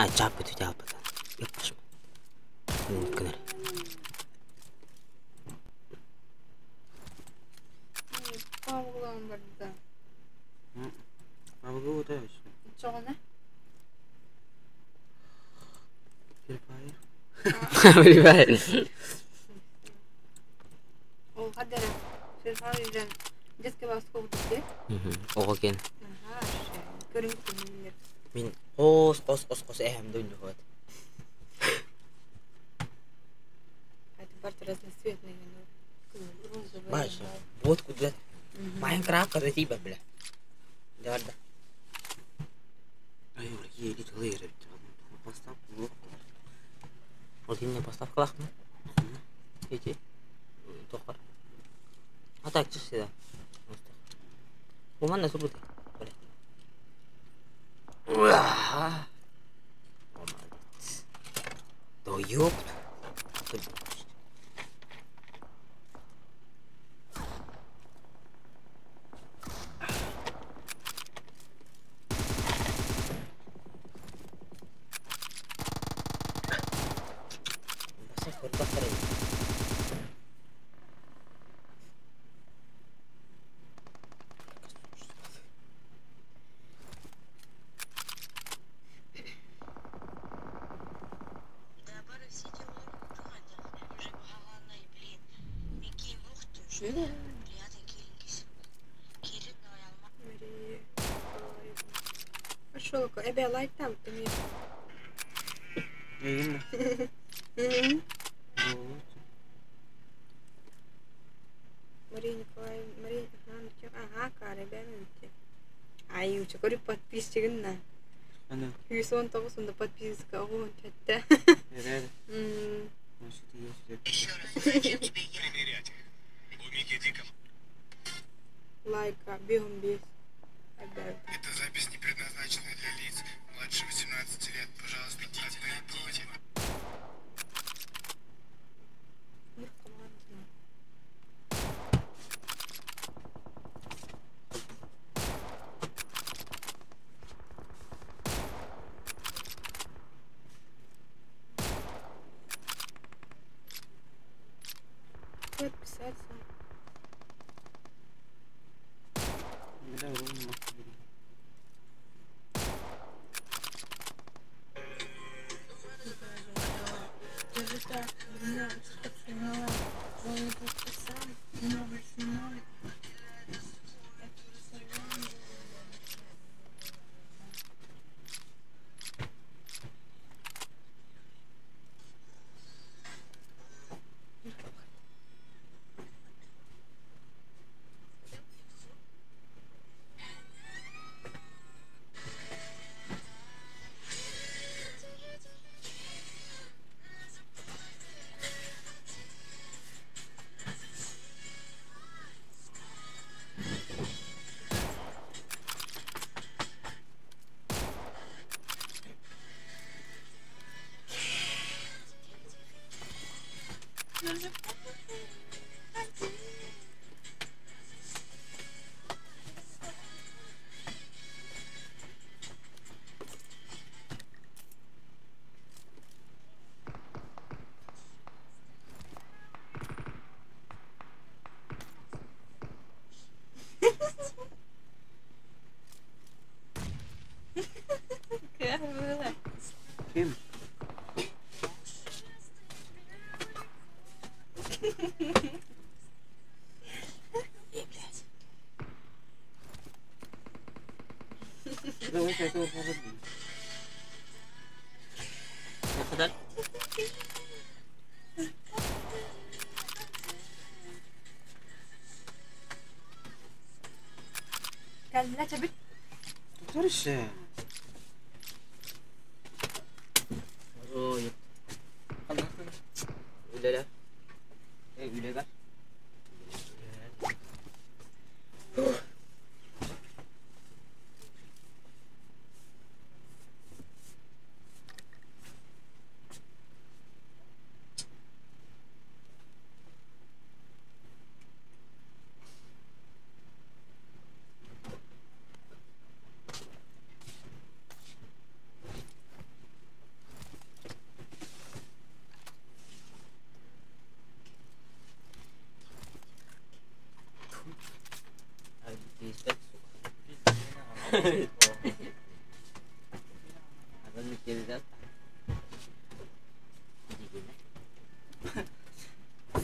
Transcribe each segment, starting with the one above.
А, чааппыт үтэ албата. Ыппашма. Гынар. Павловым барда. Павлову да еще. Чоҕуна? Free Fire. Free Fire. Ол хадара. Free Fire детский басков дии. Оҕо киэн. Аха, көрүҥ күннэр. Мин хос хос хос хос эһэм дойдуһуот. Это барта разноцветные. Розовые. Баша, вот куда. Майнкрафт когда тиба, бля. Да, да. Ай, ели тылы Поставка блок. Вот именно поставка лахма. Эти. Тохар. А так, часы, да. Уманна сурбут. Бля. Молодец. Да ёпт. Мария Пошел, эбе лайк там, ты мне. Эйин. Мария Николаевна, Мария, ага, кары бәмемте. Ай, уча көрүп подписчигин на. Ана. 119 онда подписка оҕун тэтте. Эбе. М. Может, есть. Примерять их. У Мики Диком. Лайка, бегом бес. Эбе. Эта запись не предназначена для лиц младше 18 лет. Пожалуйста, отойдите. Наркоман. Подписаться. Бля, ровно. Кем? Ким? Эй, блядь. Давай, это вот. Ne kadar? Кэллэ чабит. Хорошо. Ой. Үлелер. Эй, үлелер.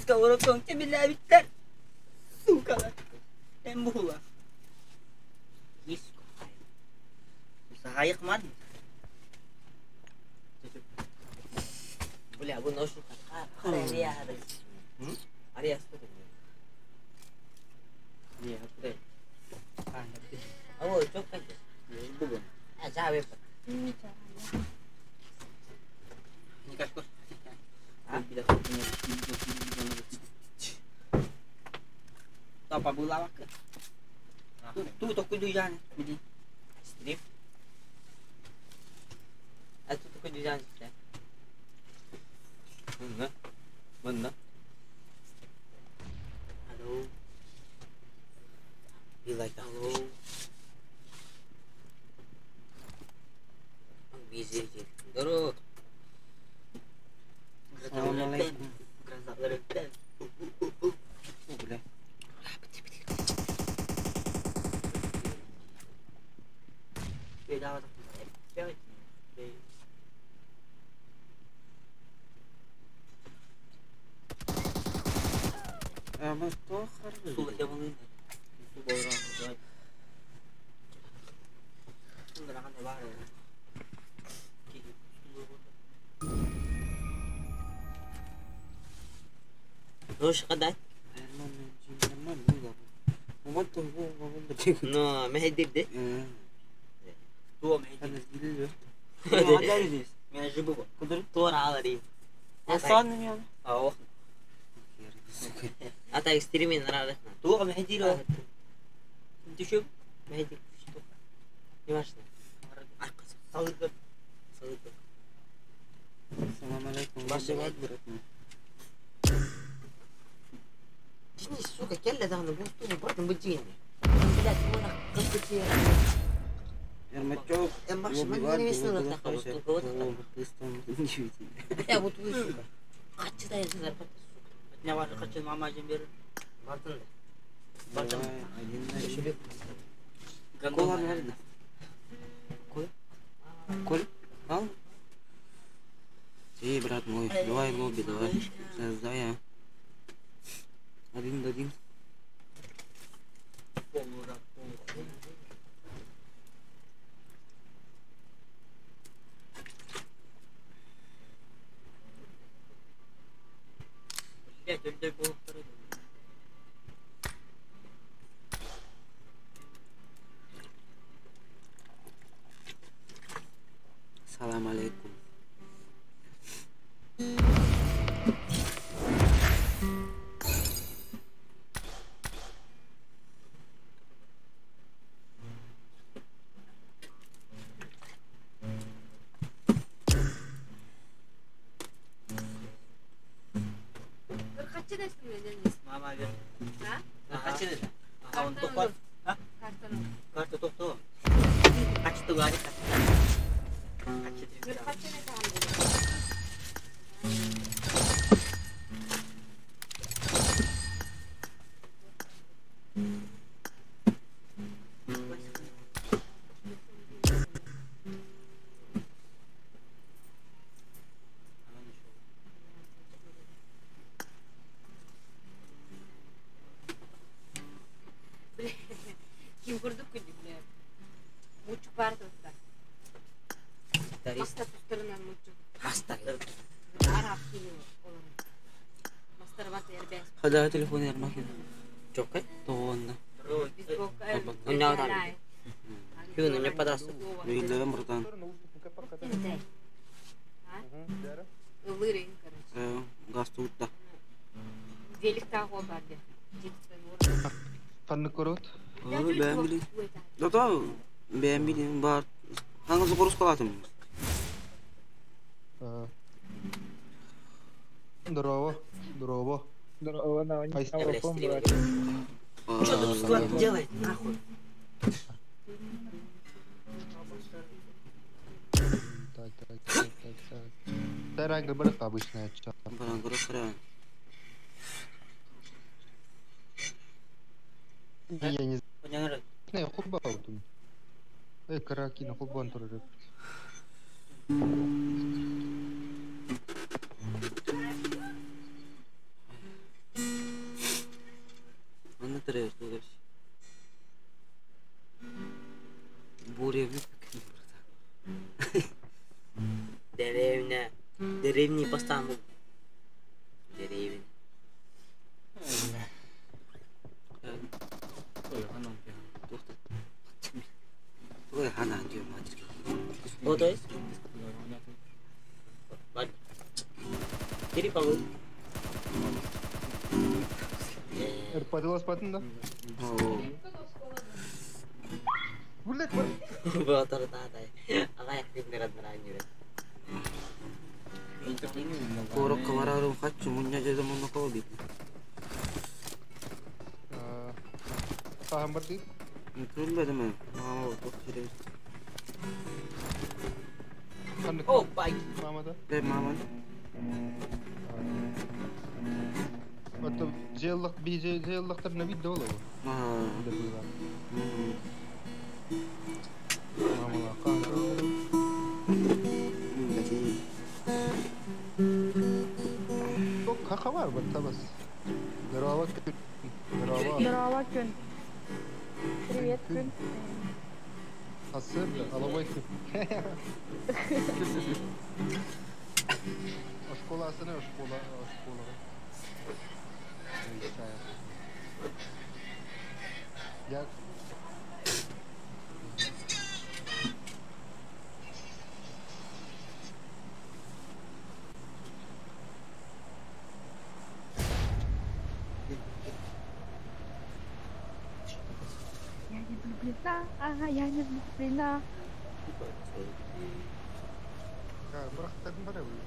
Сковородком тебелээбиттэр. Сукалар. Эн буһула. Сахайык ман. Бля, бу ношу. Strip. А тут такой дизайн. Мында. Мында. Алло. Be like that. Алло. Busy. Здорово. Салам алейкум. О, бля. А мы то хорошо. No, ما هي ده. طور على دي. أتا ستريمين أنا ما هي دي. Не важно. Салам алейкум. Ваша Ваш брат. Тяни, сука, келле да на бусту, братан, бутини. Блядь, мы на капуте. Ермачок. Маша, мы не весны на таком, только вот это. Я вот вы, сука. Качы да я зарплату, сука. Бартын. Бартын. Один Кола Кола наверное. Коля? Коль? Ал? Эй, брат мой, давай лобби, давай. Создай, а. Один дадим. Салам алейкум. Ким көрдүк күндүк бля. Мучук бар да. Гитарист. Маста тустарынан мучук. Маста. Арап кийин олар. Мастар бар эрбес. Хада телефон Ермакин. Чокай? Тоғында. У меня там. Хюн, не подастся. Үйінде братан. Ылырын, короче. Газ туутта. Велик тағы бар де. Жеті Ханнык көрөт. Бәм билин. Дото бәм билин бар. Хаңыз корус калатым. Здорово. Здорово. Здорово, на Ай, Бля, стример. Что тут склад делает, нахуй? Так, так, так, так, так. Тарага барах обычная ча. Баран корус кара. Я не Понятно. знаю, хубаутум. Каракина холбоон турар эбит. Манна төрөөр тугар. Буря Деревня. Деревни бастаан Деревня. Ой, хана диyor матер. О, то есть? Ладно. Бери полы. Эрпатылас батын да? Оо. Блять, бар. Куоракка барарым хаччы мунньа дьэ мунна бит. Саһан бар дии. Күлбэдим мама туох киирэ. Ханнык О, бай. мамада? Бэ мама. Ото жиэллах би жиэллахтар на видео болобу. Аа. Да было. Мамала кан. Бэти. Ток хакабар бар табас. Здорово, күн. Здорово. Здорово, күн. Привет, күн. Асыр, алабай күн. Школа асына, школа, школа. Я Я не влюблена, ага, я не влюблена. бырахтарын бар эбит.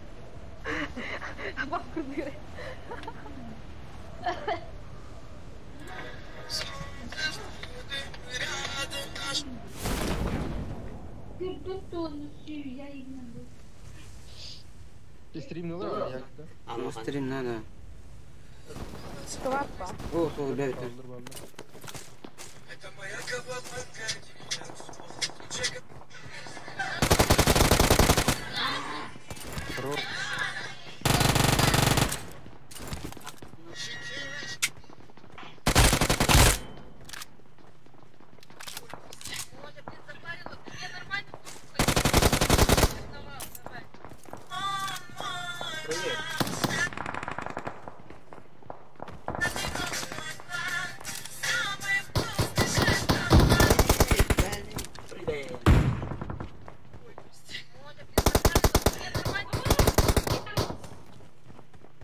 Бак кырдыры. Стримнилар як да. Стрим надо. Папа. О, сол бэбит. Балдыр балдыр. Хорош.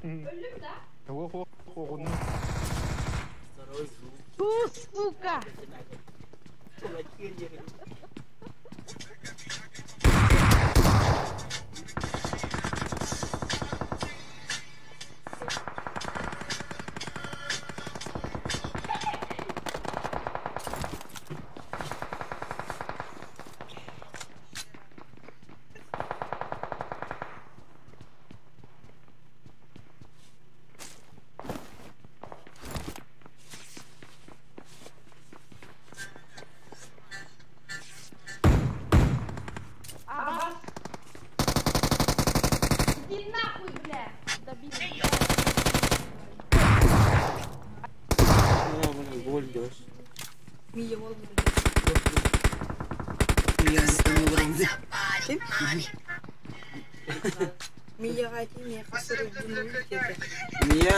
Привет. Ох, ох, ох, ну. Второй звук. Ту, сука! Абас! Иди нахуй, бля! Добили. Оо, мына гол дёс. Мия ол Я не барам. Мияға дейін мен қасыр деді. Мия.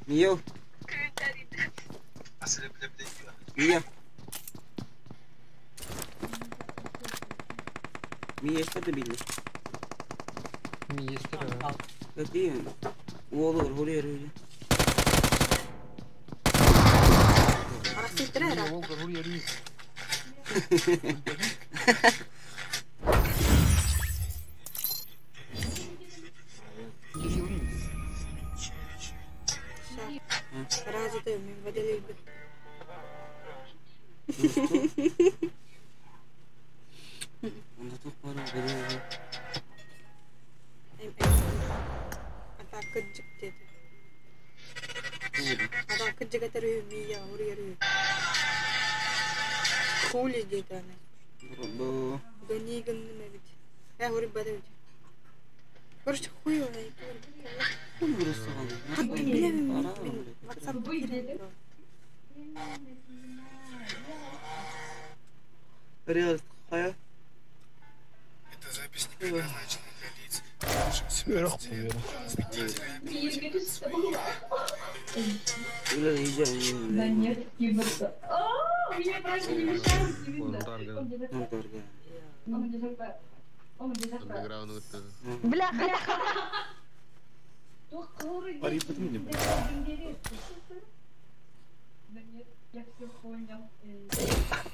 Мио. Мия. Мия что ты билdi? Министр. Какие? Уолур, хулер. Арасы тірі Ол гуру ярис. Разы да мен ваделейбін. Онда тух бар, биле. Ата кыджык деді. Ата кыджык әтір мия уры яры. Хули диэтэ аны. Бу. Гони гынным эбит. Хури бата эбит. Короче, хуй его знает. Хуй вырастаған. Билемин мин WhatsApp киирэн. Реал хайа. Эта запись не предназначена для лиц младше 18 лет. Пожалуйста, бдительно отойдите от своих. Үлэ иже. Да нет, киборга. А, меня просто не мешают, не видно. Он где-то, Ну торга. он где-то, он где-то. Андеграунд это. Бля, бля. Да нет, я все понял.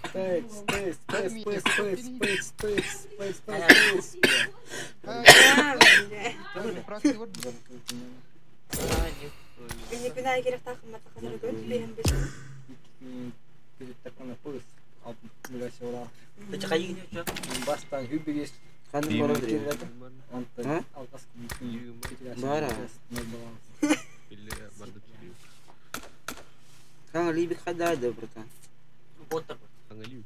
Спейс, спейс, спейс, спейс, спейс, спейс, спейс, спейс, спейс. А, бля. Инникпин керек тахыммата хазар көрүп бэһэн бэс. Бастан хүбігес Ханнык барар А? Бара. Или барды түлүү. Ханга либик хада да, братан. Аңалүү.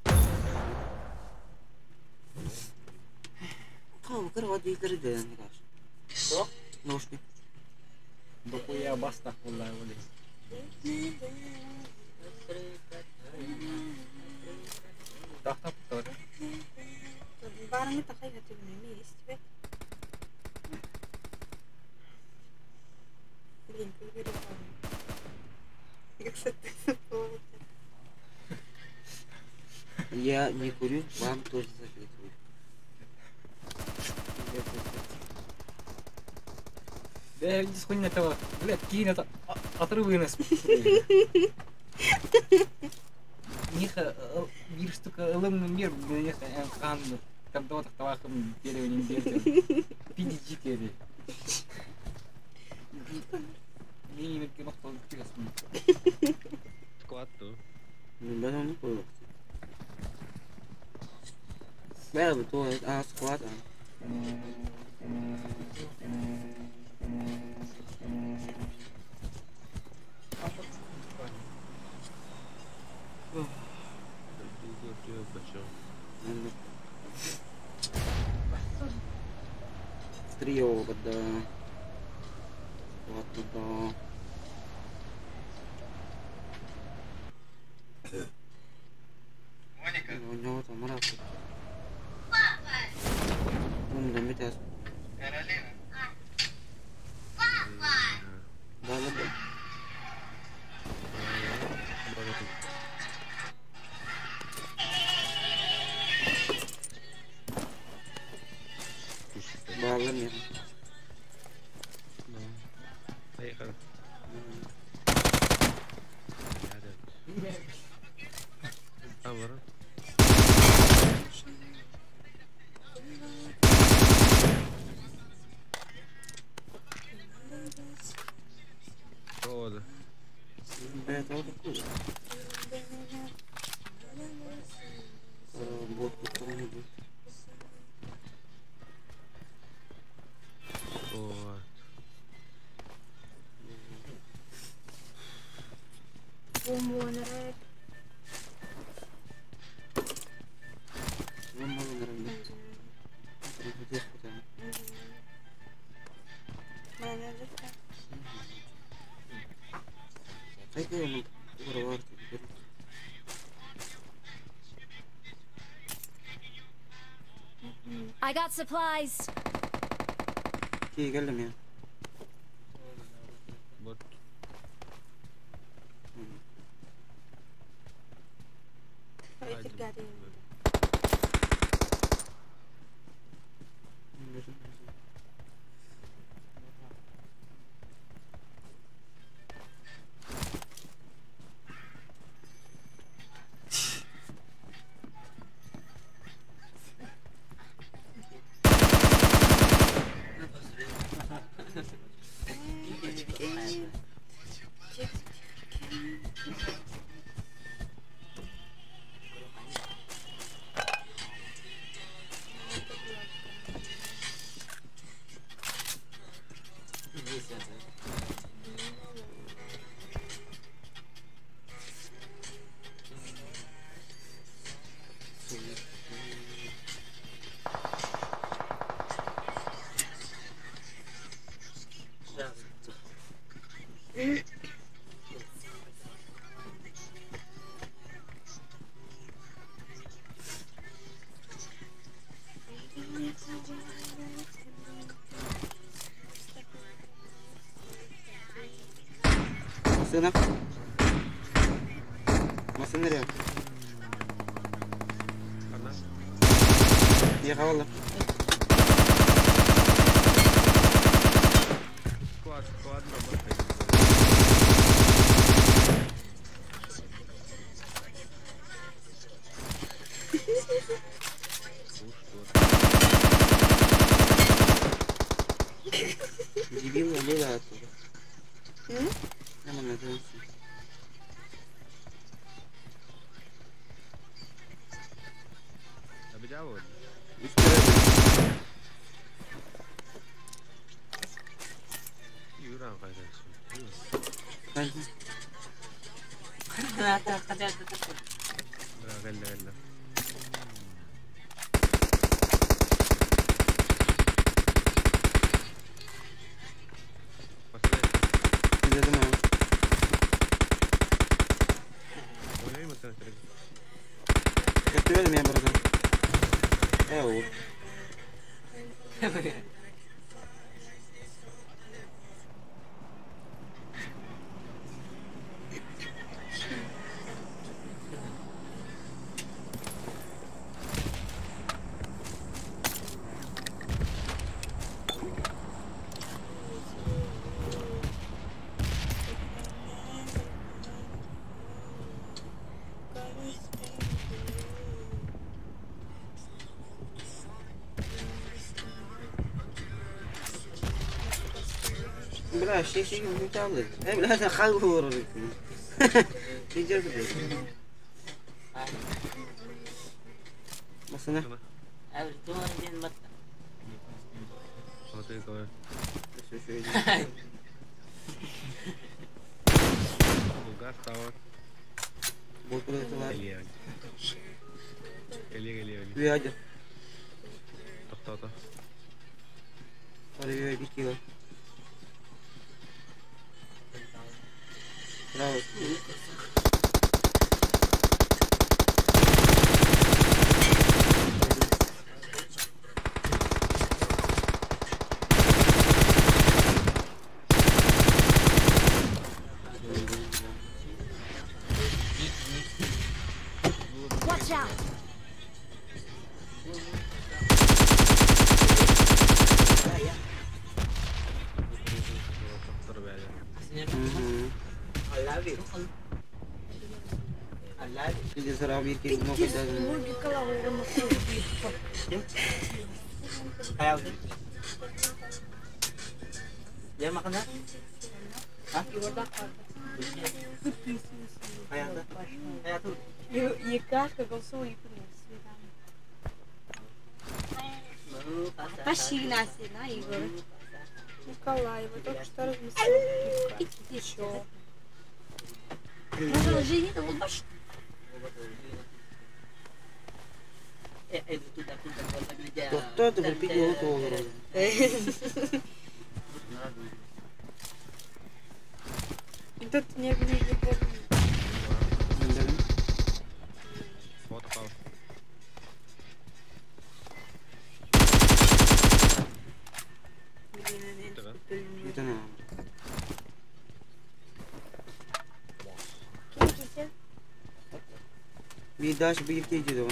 Кау кыр вадилер да, не каш. Что? Наушник. Дохуя бастах болла оле. Тахтап тор. Барыңы тахай хатыбын эми истибет. Блин, күлгөрү Я не курю, вам тоже советую. Да, видишь, хуйня этого. Блядь, кинь это. Отрывы нас. Ниха, бир штука ылымный мир, ниха, хан, там до тахтавахым дерево не дерти. PDG кери. Мини мирки нохтол тигасмын. Склад то. Ben onu koydum. Бәрі то а склад. Трио да. Вот туда. Моника, У него там рак. Умный метас. Каролина. Да, да, да. Да, да, нет. Поехали. Там, Провода. Это вот такое. Вот какой-нибудь. Вот. Бомбонер. I got supplies. Ki geldim ya. Bot. Masına. Masın nereye? Niye havalı? Squad number 5. Дебил, не да. Нормально, это Бля, шешегин муталды. Э, бля, это хал говорит. Идёт, блядь. Masına. Bravo. Watch out! Ya makan ha? Hah? Пошли на Игорь. Николаева только что разместила. Еще. Doktor da bir yolu olur. Тут не не помню. Bir daş bir gece onu.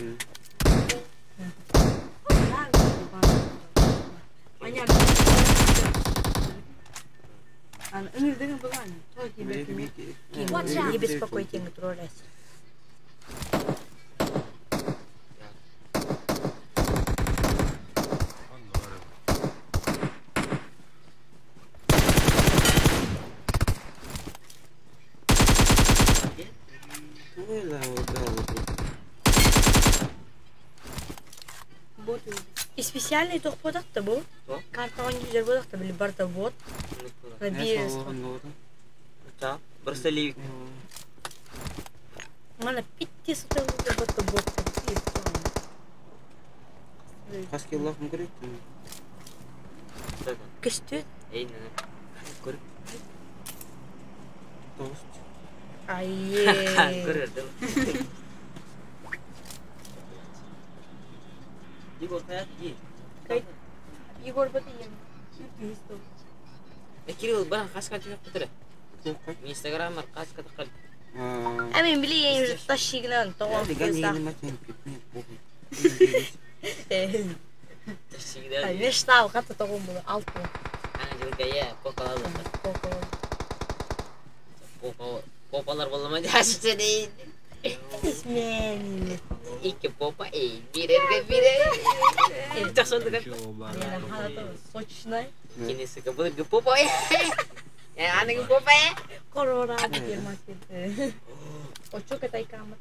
Не беспокойте, троллясь. И специальный тох бодакта бу. Картон güzel бодакта били барда бот. Мана питти сутал ботта ботта. Хас киллах мукрит. Көстү. Көр. Тост. Айе. Көрөрдүм. Егор, понятно, Егор Батыев. Кирилл, баран хаска түһэх битре. Инстаграм хаска тақал. А мен билейин уже тащигнан тоғон Тащигнан. Мечта хата тоғон было алты. Ана жылга попалар. Попа попалар болмайды. Хашты дейін. Мен. Икки попа, эй, бирерге бире. Жакшы Сочный. Кинесі былыргы попа. Аныгы попа. Корора фирмасы. Очо катайкама.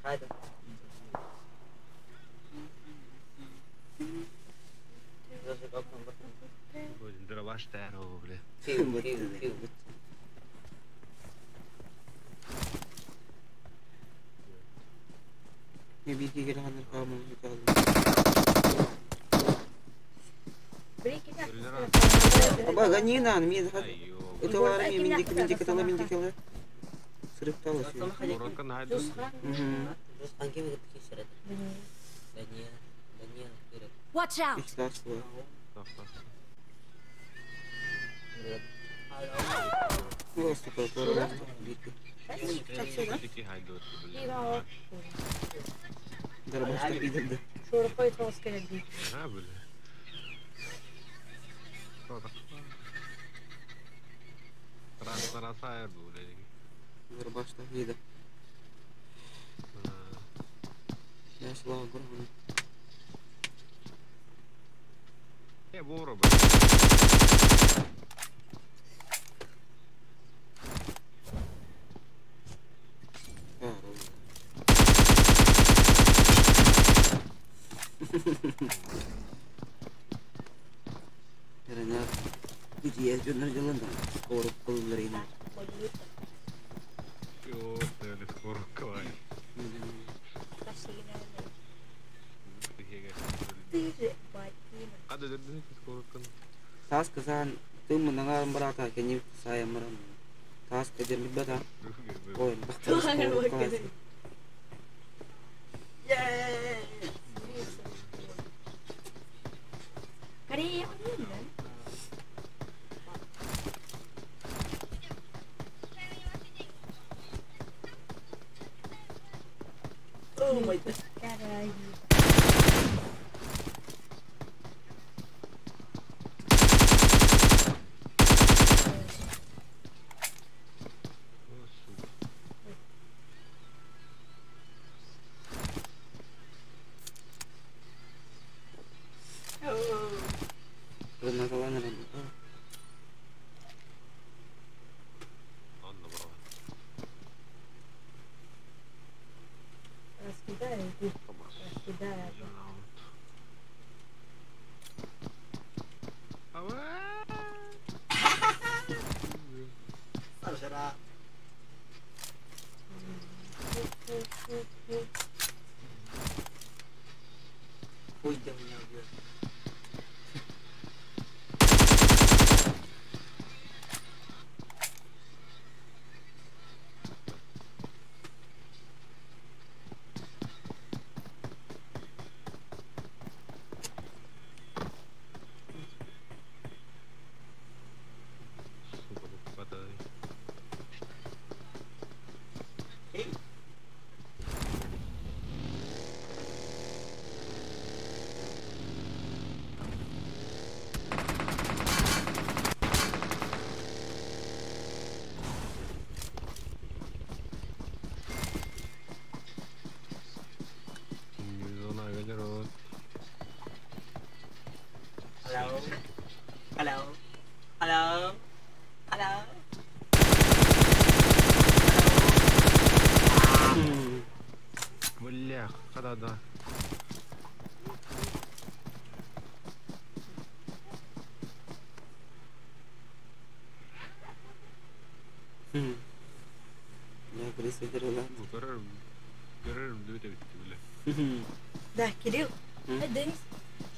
Хайда. Бля. Фил, фил, фил. Аба ганина, мен это var mi mindik mindik tala mindik tala. Sırıp tala. Watch out. Тас кызан тым мынаңар барата кени саямырам. Тас кедер бата. Ой, бактар. Корея. Oh my God. Caray. Хуй ты меня убьешь. Hello. Hello. Hello. Hello. Бля, да-да. Я Көрөр көрөр дүөтэ битти биле. Да, Кирилл. Денис.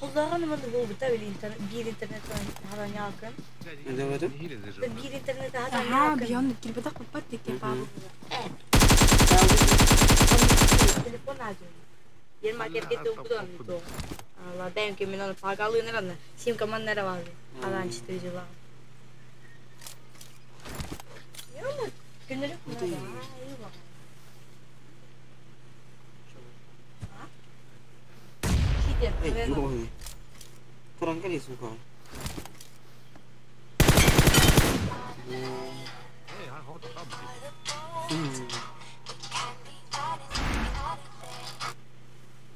Холлоогон манна буолбута били интернет биир интернет хараньаакын. Биир интернет Ага, хараньаакын. бион кирбетах папат тикке пабы. Телефон азын. Ерма керкете укудан то. Ала бәм ке мен аны пагалыгын аны. Симка маннара бар. Алан чты жила. Яма күнөрүк Ой, Туран кали сука.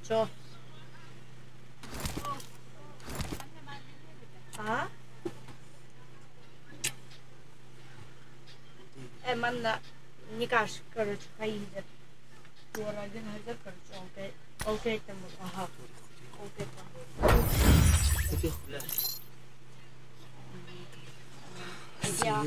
Чо? А? Манна Никаш, короче, хайдер. Туорагын хайдер, короче, окей. Окей, там, ага. Окей, там. Я.